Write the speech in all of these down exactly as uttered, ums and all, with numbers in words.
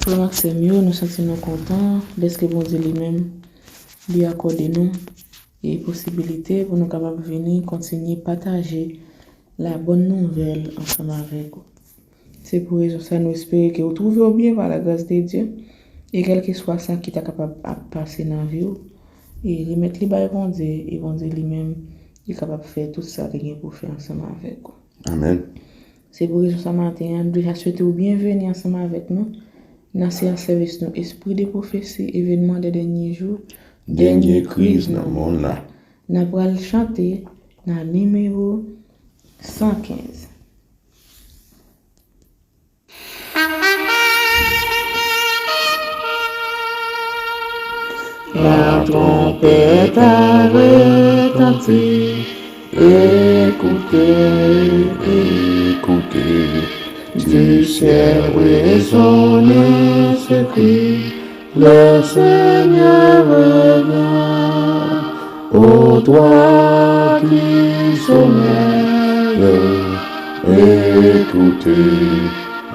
Frè m ak sè m yo, nou santi nou kontan dèske Bondye li menm, li akòde nou e posibilite pou nou kapab vini kontinye pataje la bòn nouvèl ansanm avèk ou. Se pou rezon sa nou espere ke ou twouve w byen pa la gras de Dye, e kèlkeswa sa ki ta kapab ap pase nan vi w, e remèt li bay Bondye, e Bondye li menm, li kapab fè tout sa li gen pou fè ansanm avèk ou. Amèn. Se pou rezon sa maten an, nou deja swete w byenveni ansanm avèk nou nan seyans sèvis nou Esprit de Prophétie, Événements des Derniers Jours, Dènye Kriz nan Monn la. N ap pral chante nan nimewo san kenz. La trompette a retenti. Écoutez, écoutez, du ciel résonne ce cri, le Seigneur revient. Ô toi qui sommeilles, écoutez,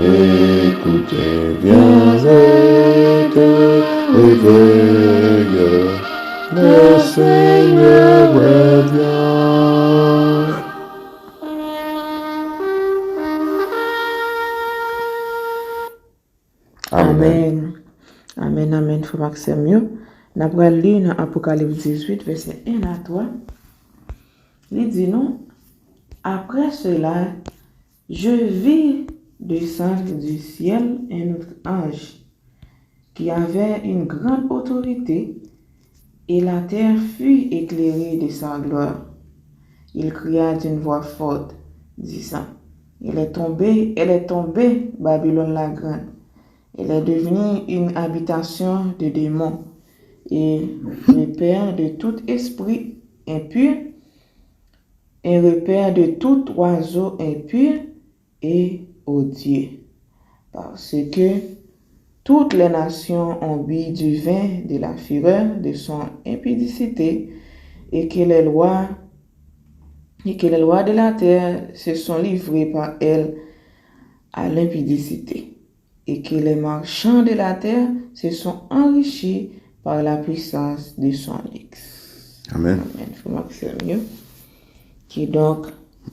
écoutez, viens et te réveille, le Seigneur revient. Amèn. Amèn, amèn, frè m ak sè m yo. N ap pral li nan Apokalips dizuit, vèsè en a twa. Li di nou, Après cela, je vis descendre du ciel un autre ange qui avait une grande autorité, et la terre fut éclairée de sa gloire. Il cria d'une voix forte, disant, Elle est tombée, elle est tombée, Babylone la grande. Elle est devenue une habitation de démons et repère de tout esprit impur, un repère de tout oiseau impur et odieux. Parce que toutes les nations ont bu du vin de la fureur de son impudicité, et que les lois, et que les lois de la terre se sont livrées par elle à l'impudicité, et que les marchands de la terre se sont enrichis par la puissance de son luxe. Amèn. Amèn. Frè m ak sè m yo. Kidonk,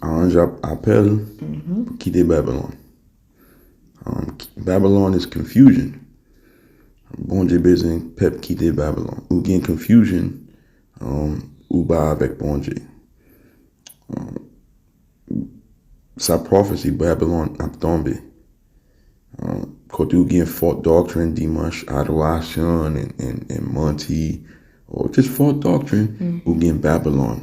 anj ap apèl pou kite Babylon. Um, Babylon is confusion. Bondye bezwen pèp kite Babylon. Ou gen confusion, um, ou pa avèk Bondye. Um, sa prophecy, Babylon ap tonbe. Um, kote ou gen false doctrine, dimanch adorasyon, and, and, and manti, or just false doctrine, ou gen Babylon.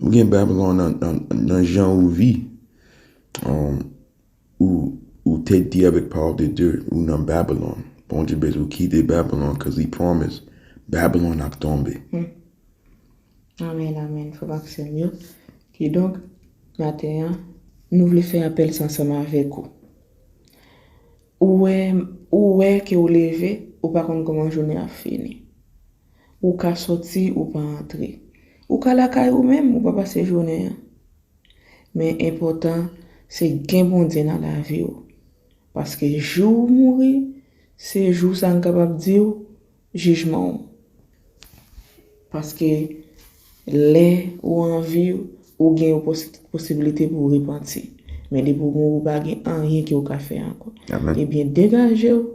Ou gen Babylon nan, nan, nan jan ou vi. Um, ou, ou te di avèk pawòl de Dye, ou nan Babylon. Bondye bezwen ou kite Babylon, 'cause he promise Babylon ap tonbe. Amèn, amèn, frè m ak sè m yo. Kidonk, maten an, nou vle fè apèl sa ansanm avèk ou. Ou wè, ou wè ke ou leve, ou pa konn kòman jounen an ap fini. Ou ka sòti, ou pa antre. Ou ka lakay ou menm, ou pa pase jounen an. Men enpòtan, se gen Bondye nan lavi w. Paske jou ou mouri, se jou sa n kapab di w, jijman w. Paske lè ou an vi, ou gen yon posi-, posibilite pou w repanti. Men depi w mouri, ou pa gen anyen ke w ka fè ankò. Amèn. Ebyen, degaje w,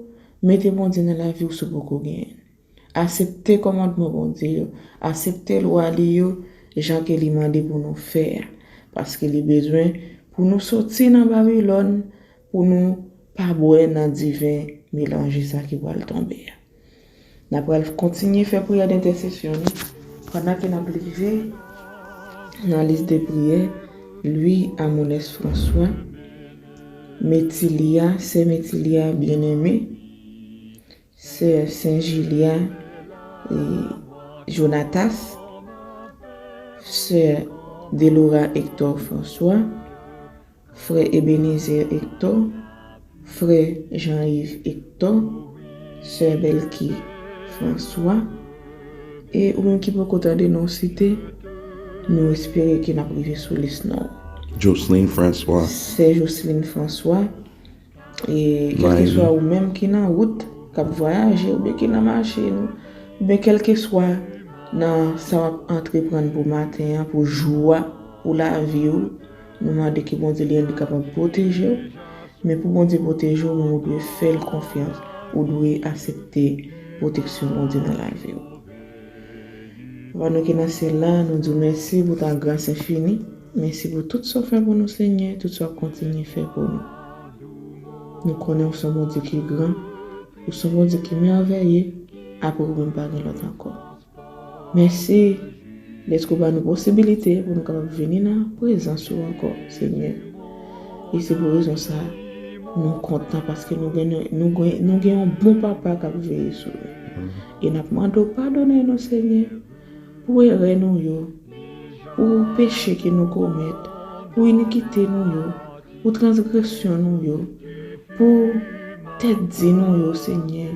mete Bondye nan lavi w si w poko genyen l. Asepte kòmandman Bondye yo, asepte lwa li yo, jan ke li mande pou nou fè a. Paske li bezwen pou nou soti nan Babilòn, pou nou pa bwè nan diven melanje sa ki pral tonbe a. N ap pral kontinye fè priyè dentèsesyon nou pandan ke n ap leve nan lis de priyè Louis Amoles François, Metilia, sè Metilia Byeneme, sè Sen Jilia e Jonatas, sè Delora Hector François, frè Ebenezer Hector, frè Jean-Yves Hector, sè Belky François, e ou menm ki poko tande non w site, nou espere ke n ap rive sou lis non w. Jocelyn François. Sè Jocelyn François, E kèlkeswa ou menm ki nan wout, k ap vwayaje, oubyen ki nan machin, oubyen kèlkeswa nan sa w ap antreprann pou maten an, pou jou a, pou lavi w, nou mande ke Bondye li menm li kapab pwoteje w. Men pou Bondye pwoteje w, menm ou dwe fè l konfyans. Ou dwe aksepte pwoteksyon Bondye nan lavi w. Papa nou ki nan syèl la, nou di w mèsi pou ta gras enfini. Mèsi pou tout sa w fè pou nou, Senyè, tout sa w ap kontinye fè pou nou. Nou konnen w se yon Bondye ki gran, ou se yon Bondye ki mèvèye, apre ou menm pa gen lòt ankò. Mèsi dèske w ba nou posibilite pou nou kapab vini nan prezans ou ankò, Senyè. E se pou rezon sa, nou kontan paske nou gen, nou gen, nou gen yon bon papa k ap veye sou nou. E n ap mande w padone nou, Senyè, pou erè nou yo, pou peche ke nou komèt, pou inikite nou yo, pou transgresyon nou yo, pou tèt di nou yo, Senyè.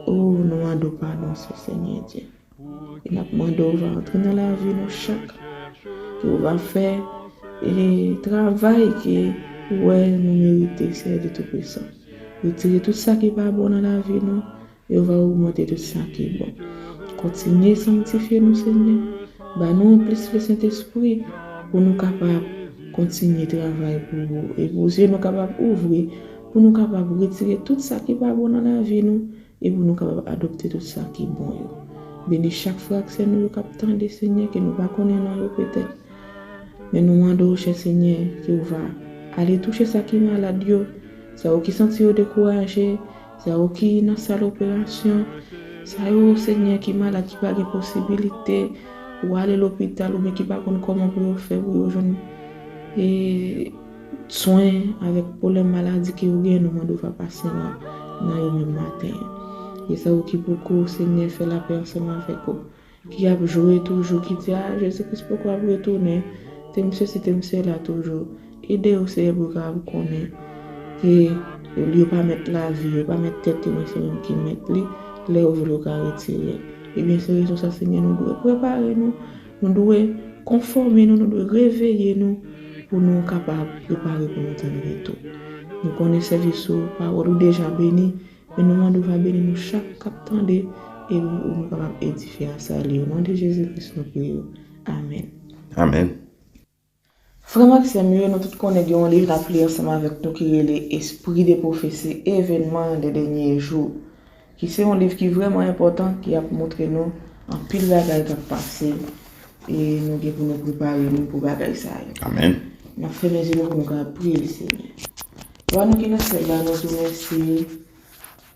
O, nou mande w padon, Senyè Dye. E n ap mande w va antre nan lavi nou chak, ke w va fè e travay ke ou wè nou merite, Senyè Dye Toupisan. Retire tout sa ki pa bon nan lavi nou, e ou va ogmante tout sa ki bon. Kontinye sanktifye nou, Senyè. Ba nou plis le Sentespri pou nou kapab kontinye travay pou ou. E pou zye nou kapab ouvri, pou nou kapab retire tout sa ki pa bon nan lavi nou, e pou nou kapab adopte tout sa ki bon yo. Beni chak frè ak sè nou yo k ap tande, Senyè, ke nou pa konnen non yo petèt. Men nou mande w, chè Senyè, ke w va ale touche sa ki malad yo, sa yo ki santi yo dekouraje, sa yo ki nan sal operasyon, sa yo, Senyè, ki malad, ki pa gen posibilite pou ale lopital oubyen ki pa konn kòman pou yo fè pou yo jwenn, e, swen avèk pwoblèm maladi ke yo gen, nou mande w va pase nan, nan yo menm maten an. E sa yo ki poko, Senyè, fè lapè ansanm avèk ou, ki ap jwe toujou, ki di, a, Jezi Kris poko ap retounen, te m sesi, te m sela toujou. Ede yo, Senyè, pou yo kapab konnen ke yo pa mèt lavi yo, yo pa mèt tèt yo, men se ou menm ki mèt li. Lè ou vle, ou ka retire l. Ebyen, se rezon sa, Senyè, nou dwe prepare nou, nou dwe konfòme nou, nou dwe reveye nou pou nou kapab prepare pou nou tann retou. Nou konnen sèvis ou, pawòl ou deja beni, men nou mande w va beni nou chak k ap tande, e nou kapab edifye a sali. O non de Jezi Kris, nou priye w. Amèn. Amèn. Frè m ak sè m yo, nou tout konnen gen yon liv n ap li ansanm avèk nou ki rele Esprit de prophétie, Événements des derniers jours, ki se yon liv ki vrèman enpòtan, ki ap montre nou anpil bagay k ap pase, e nou gen pou nou prepare nou pou bagay sa yo. Amèn. N ap fèmen zye nou pou nou ka priye Senyè. Papa nou ki nan syèl la, nou di w mèsi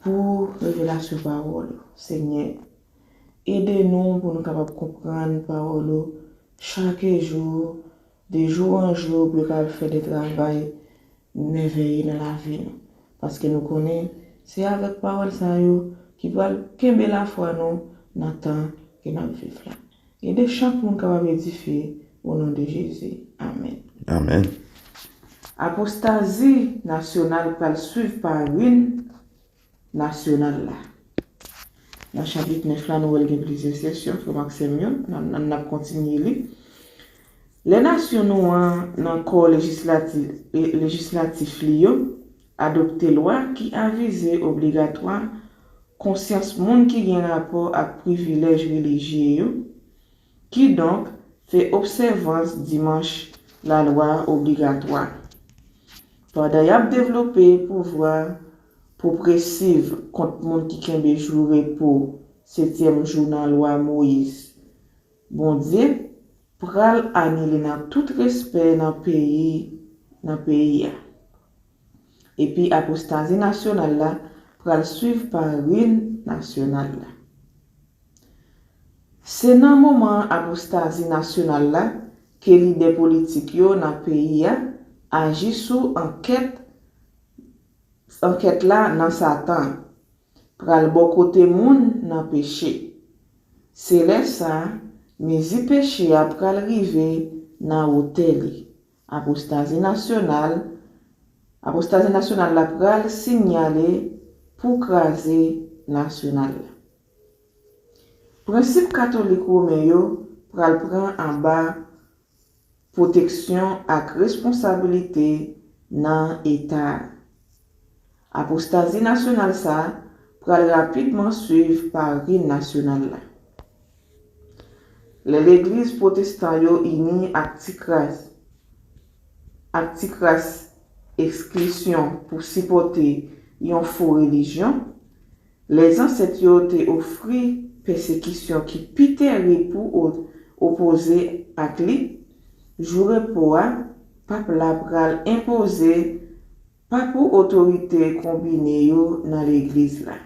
pou revelasyon pawòl ou, Senyè. Ede nou pou nou kapab konprann pawòl ou chak jou, de jou an jou, pou yo kapab fè de travay mèvèye nan lavi nou. Paske nou konnen se avèk pawòl sa yo ki pral kenbe lafwa nou nan tan ke n ap viv la. Ede chak moun kapab edifye, o non de Jezi. Amèn. Amèn. Apostazi nasyonal pral swiv pa rin nasyonal la. Nan chapit nèf la, nou wè l gen plizyè sesyon, frè m ak sè m yo, n ap, n ap kontinye li. Lè nasyon nou an nan kò lejislati-, e, lejislatif li yo adopte lwa ki avize obligatwa konsyans moun ki gen rapò ak privilèj relijye yo, kidonk fè obsèvans dimanch lalwa obligatwa. Pandan y ap devlope pouvwa pwopresiv kont moun ki kenbe jou repo setyèm jou nan lwa Moyiz, Bondye pral anile nan tout respè nan peyi, nan peyi a. Epi apostazi nasyonal la pral swiv pa rin nasyonal la. Se nan moman apostazi nasyonal la ke lidè politik yo nan peyi a aji sou ankèt, ankèt la nan Satan, pral bò kote moun nan peche. Se lè sa, mezi peche a pral rive nan wotè li. Apostazi nasyonal, apostazi nasyonal la pral sinyale pou kraze nasyonal la. Prensip katolik women yo pral pran anba pwoteksyon ak responsabilite nan eta a. Apostazi nasyonal sa a pral rapidman swiv pa rin nasyonal la. Lè legliz pwotestan yo ini ak ti kras, ak ti kras eksklisyon pou sipòte yon fo relijyon, lè zansèt yo te ofri pèsekisyon ki pi tèrib pou o-, opoze ak li, jou repo a, pap la pral enpoze pa pou otorite konbine yo nan legliz la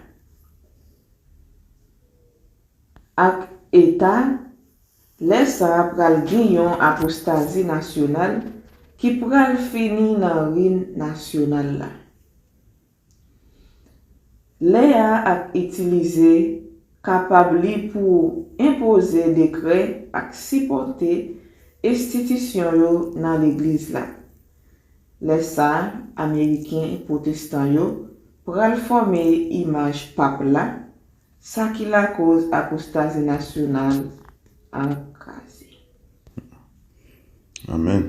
ak eta, lè sa a pral gen yon apostazi nasyonal ki pral fini nan rin nasyonal la. Lè a ap itilize kapab li pou enpoze dekrè ak sipòte enstitisyon yo nan legliz la. Lè sa a, Ameriken pwotestan yo pral fòme imaj pap la, sa ki lakoz apostazi nasyonal an kraze. Amèn.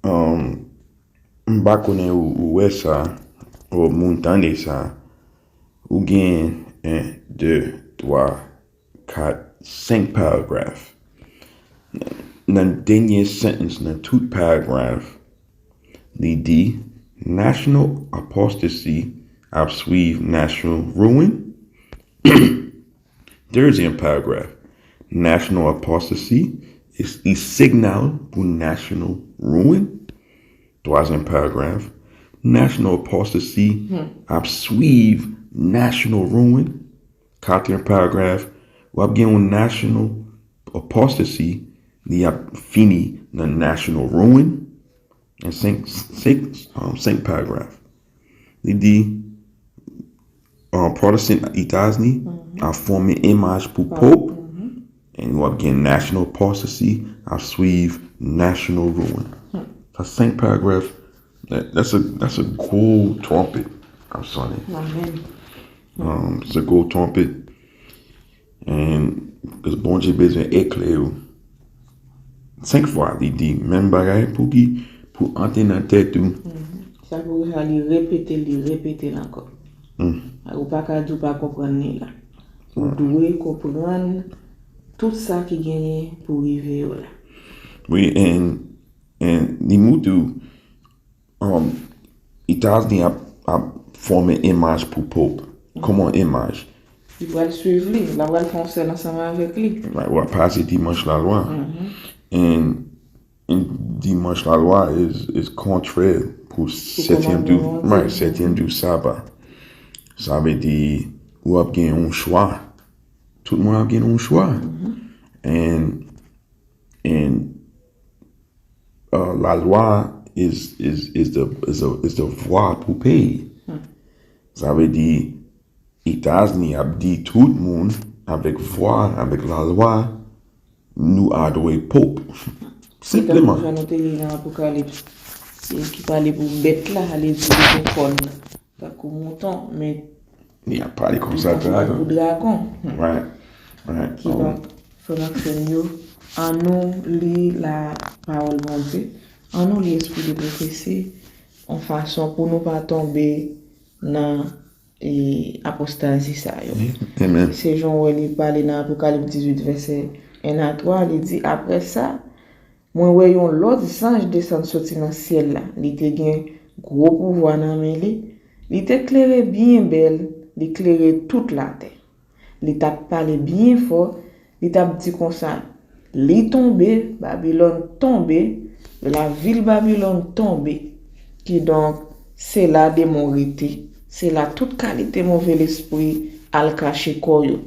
Um, m pa konnen ou, ou wè sa, ou moun tande sa, ou gen en, de, twa, kat, senk paragraf. Nan dènye sentans nan tout paragraf, li di, national apostasy ap swiv national ruin. Dezyèm paragraf, national apostasy is, is signal pou national ruin. Twazyèm paragraf, national apostasy ap swiv national ruin. Katriyèm paragraf, w ap gen yon national apostasy, li ap fini nan national ruin. Nan senk, senk, um, senk paragraf. Li di, um, Protestant Etazini ap fòme imaj pou Pope, and w ap gen national apostasy ap swiv national ruin. Sa senk paragraf, that, that's a, that's a gwo twonpèt ap sonnen. Amèn. Um, se gwo twonpèt. And, cause Bondye bezwen eklè yo. Senk fwa, li di menm bagay pou ki, pou antre nan tèt ou. Sa pou sa li repete, li repete l ankò. Ou pa ka di w pa konprann li la. Ou dwe konprann tout sa ki genyen pou rive yo la. Wi, and, and li moutre w, um, Etazini ap, ap fòme imaj pou Pope. Kòman imaj? Li pral swiv li, l ap pral fè yon sèl ansanm avèk li. Right, w ap pase dimanch lalwa. And, and dimanch lalwa is, is kontrè pou setyèm jou, right, setyèm jou saba. Sa vle di, w ap gen yon chwa. Tout moun ap gen yon chwa. And, and uh, lalwa is, is, is the, is the, is the vwa pou peyi. Sa vle di, Etazini ap di tout moun avèk vwa, avèk lalwa, nou adore Pope. Senpleman. Jan nou te li nan Apokalips, ki pale pou bèt la, li di li gen kòn tankou mouton, men li ap pale konsa dragon. Pou dragon. Right. Right. Kidonk, frè m ak sè m yo, annou li la pawòl Bondye, annou li espri de pwofesi, yon fason pou nou pa tonbe nan e, apostazi sa yo. Amen. Se jan w wè li pale nan Apokalips dizuit, vèsè en a twa, li di, apre sa, mwen wè yon lòt zanj desann soti nan syèl la. Li te gen gwo pouvwa nan men li. Li te klere byen bèl, li klere tout latè. Li t ap pale byen fò, li t ap di konsa, li tonbe, Babilòn tonbe, lavil Babilòn tonbe. Kidonk, se la demon rete. Se la tout kalite move lespri al kache kò yo.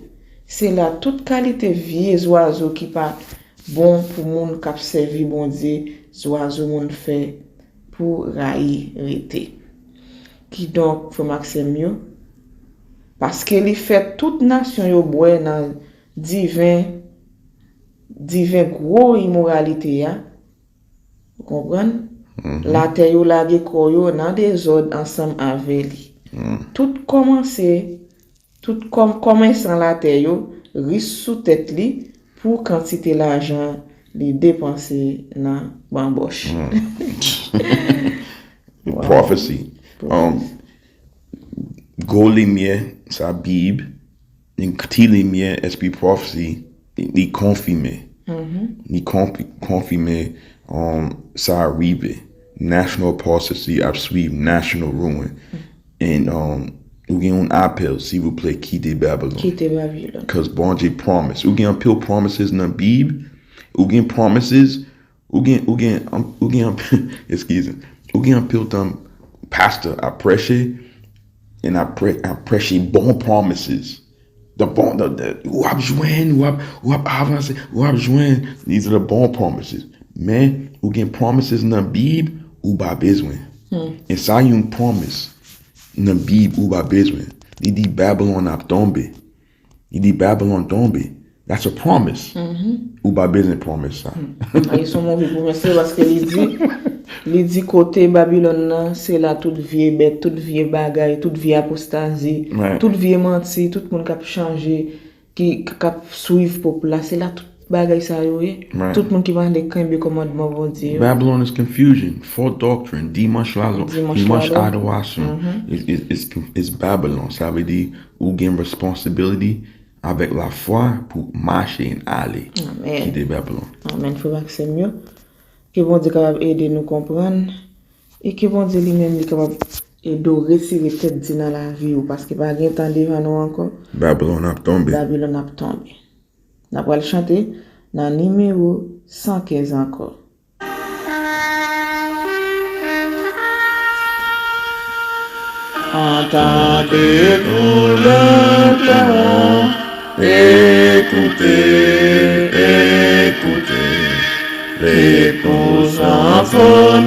Se la tout kalite vye zwazo ki pa bon pou moun k ap sèvi Bondye, zwazo moun fè pou rayi rete. Kidonk, frè m ak sè m yo, paske li fè tout nasyon yo bwè nan diven, diven gwo imoralite a, ou konprann? Latè yo lage kò yo nan dezòd ansanm avè li. Tout kòmanse, tout kòm, kòmèsan latè yo ris sou tèt li pou kantite lajan li depanse nan banbòch. Prophecy. Um, gwo limyè, sa Bib, yon ti limyè, espri pwofesi, li, li konfime. Li konfi-, konfime, um, sa rive. National apostasy ap swiv national ruin. And, um, ou gen yon apèl, silvouplè, kite Babilòn. Kite Babilòn. Cause Bondye promise. Ou gen anpil promises nan Bib. Ou gen promises. Ou gen, ou gen, ou gen anpil, excuse. Ou gen anpil tan pastor ap preche, and ap pre-, ap preche bon promises. The bon, the, the, w ap jwenn, w ap, w ap avanse, w ap jwenn. These are the bon promises. Men, ou gen promises nan Bib, ou pa bezwen. E sa yon promise nan Bib, ou pa bezwen. Li di Babilòn ap tonbe. Li di Babilòn tonbe. That's a promise. Ou pa bezwen promise sa. Li se yon move promise, paske li di, li di kote Babilòn nan, se la tout vye bèt, tout vye bagay, tout vye apostazi, tout vye manti, tout moun k ap chanje, ki, k ap swiv pòp la, se la tout bagay sa yo ye. Tout moun ki pa vle kenbe kòmandman Bondye yo. Babylon is confusion, false doctrine, dimanch la, dimanch adorasyon. Is, is, is, is Babylon. Sa vle di, ou gen responsibility avèk lafwa pou mache and ale. Kite Babylon. Amen, frè Maxime yo. Ke Bondye kapab ede nou konprann. E ke Bondye li menm li kapab ede w retire tèt di nan lavi w, paske pa gen tan devan nou ankò. Babilòn ap tonbe. Babilòn ap tonbe. N ap pral chante nan nimewo san kenz ankò. Entendez-nous, le Père, écoutez, écoutez. L'épouse enfant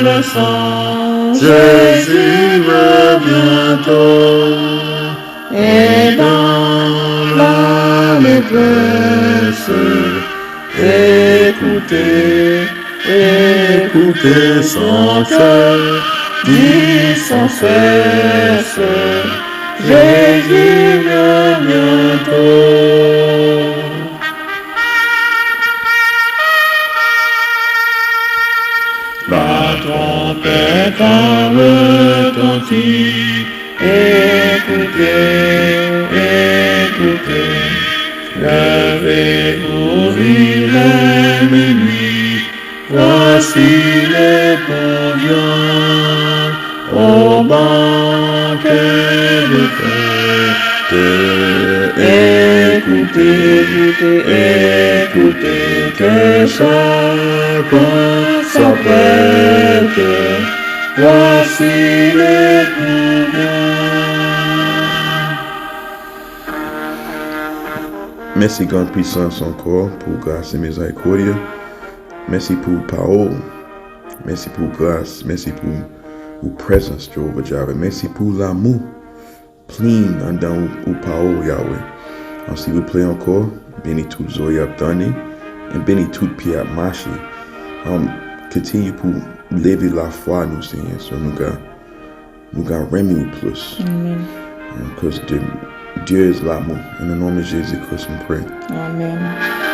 naissant, Jésus revient bientôt. Et dans l'allégresse, écoutez, écoutez son cœur dit sans cesse, Jésus vient bientôt. La trompette a retenti, écoutez, écoutez. Levez-vous, il est minuit, voici l'époux vient au banquet de fête. Écoutez, écoutez, que chacun s'apprête. Voici l'époux vient. Mèsi, Gran Pwisans, ankò pou gras e mizerikòd. Mèsi pou pawòl. Mèsi pou gras. Mèsi pou ou prezans, Jewova Jireh. Mèsi pou lanmou plen anndan ou, ou pawòl, Yahweh. An, silvouplè, ankò, beni tout zòrèy ap tande, e beni tout pye ap mache. An, kontinye pou leve lafwa nou, Senyè, so nou ka, nou ka renmen ou plis. Amen. An, 'cause Dieu, Dieu is l'amour. In the name of Jesus Christ, we pray. Amen.